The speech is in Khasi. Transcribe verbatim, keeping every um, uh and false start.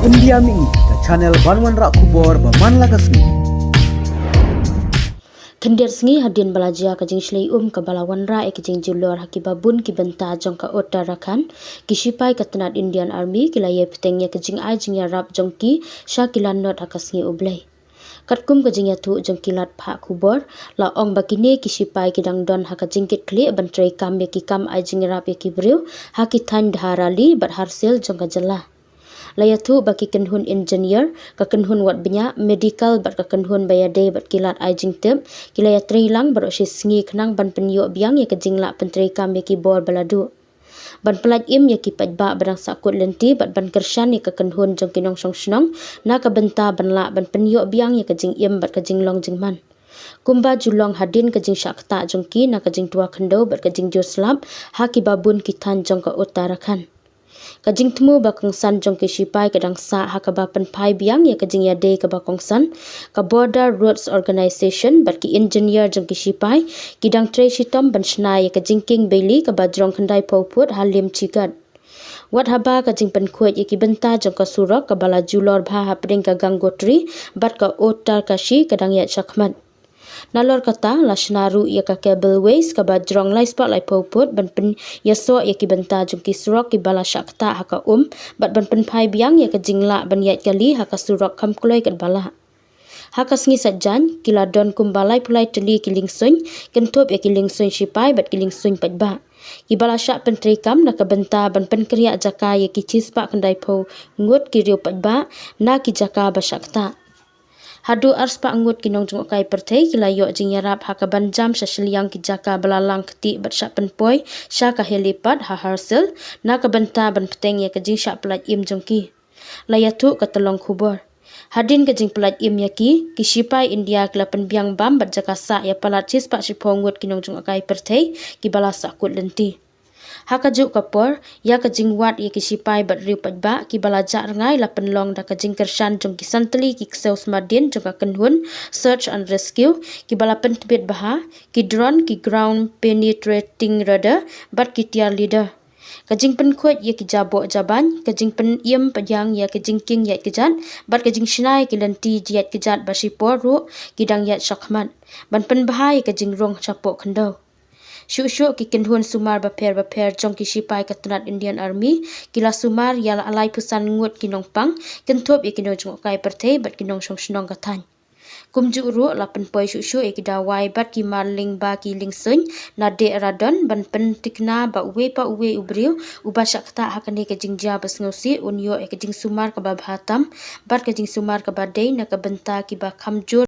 India Mini, ka channel ban wanrah khubor ba man la ka sngi. Khyndiat sngi hadien ba la jia ka jingshlei um kaba la wanrah ïa ka jingjulor ha kiba bun ki bynta jong ka Uttarakhand, ki shipai ka tnat Indian Army ki la ïai bteng ïa ka jingai jingïarap jong ki sha ki lanot ha ka sngi U Blei. Katkum ka jingïathuh jong ki lad phah khubor, la ong ba kine ki shipai ki dang don ha ka jingkitkhlieh ban treikam ïa ki kam ai jingïarap ïa ki briew ha ki thaiñ Dharali bad Harsil jong ka jylla. La ïathuh ba ki kynhun engineer, ka kynhun wat bniah, medical bad ka kynhun ba ïadei bad ki lad ai jingtip ki la ïatrei lang baroh shi sngi khnang ban pynïoh biang ïa ka jinglah pyntreikam ïa ki bor ba la duh, ban pyllait im ïa ki paidbah ba dang sahkut lynti bad ban kyrshan ïa ka kynhun jong ki nongshong shnong na ka bynta ban lah ban pynïoh biang ïa ka jingim bad ka jinglong jingman. Kumba ju long hadien ka jingshah ktah jong ki na ka jingtwa khyndew bad ka jingjur slap ha kiba bun ki thaiñ jong ka Uttarakhand. Ka jingthmu ba kongsan jong ki shipai ka dang sah ha kaba pynphai biang ïa ka jingïadei kaba kongsan, ka Border Roads Organisation bad ki engineer jong ki shipai ki dang trei shitom ban shna ïa ka jingkieng beili kaba jrong khyndai phew phut ha Limchigat. Wat haba ka jingpynkhuid ïa ki bynta jong ka surok kaba la julor bha hapdeng ka Gangotri bad ka Uttarkashi ka dang ïaid shakhmat. Nalor kata la shna ruh ïa ka cable ways kaba jrong lai spah lai phew phut ban pynïasoh ïa ki bynta jong ki surok kiba la shah ktah ha ka um bad ban pynphai biang ïa ka jinglah ban ïaid kali ha ka surok kham kloi katba lah. Ha ka sngi Saitjaiñ ki la don kumba lai phew lai tylli ki liengsuiñ, kynthup ïa ki liengsuiñ shipai bad ki liengsuiñ paidbah, kiba la shah pyntreikam na ka bynta ban pynkriah jaka ïa ki shispah khyndai phew ngut ki riew paidbah na ki jaka ba shah ktah. Haduh arspah ngut ki nongjngohkai pyrthei ki la ïoh jingïarap ha kaban jam sha shiliang ki jaka ba la lang ktieh bad shah pynpoi sha ka helipad ha Harsil na ka bynta ban bteng ïa ka jingshah pyllait im jong ki. La ïathuh ka tyllong khubor. Hadien ka jingpyllait im ïa ki, ki shipai India ki la pynbiang bam bad jaka sah ïa palat shispah shiphew ngut ki nongjngohkai pyrthei kiba la sahkut lynti. Ha kajuh ka por, ïa ka jingwad ïa ki shipai bad riew paidbah kiba la jah rngai la pynlong da ka jingkyrshan jong ki san tylli ki ksew smadien jong ka kynhun Search and Rescue, kiba la pyntbit bha ha ki drone, ki ground penetrating radar bad ki tiar leader. Ka jingpynkhuid ïa ki jaboh jabañ, ka jingpynim pdiang ïa ka jingkieng ïaid kjat bad ka jingshna ïa ki lynti ïaid kjat ba shipor ruh ki dang ïaid shakhmat ban pynbha ïa ka jingrung shapoh khyndew. Shuh shuh ki kynhun sumar bapher bapher jong ki shipai ka tnat Indian Army ki la sumar ïa la lai phew san ngut ki nongpang, kynthup ïa ki nongjngohkai pyrthei bad ki nongshong shnong ka thaiñ. Kumjuh ruh la pynpoi shuh shuh ïa ki dawai bad ki marling ba ki liengsuiñ na Dehradun ban pyntikna ba uwei pa uwei u briew uba shah ktah ha kane ka jingjia ba sngewsih un ïoh ïa ka jingsumar kaba bha tam bad ka jingsumar kaba dei na ka bynta kiba kham jur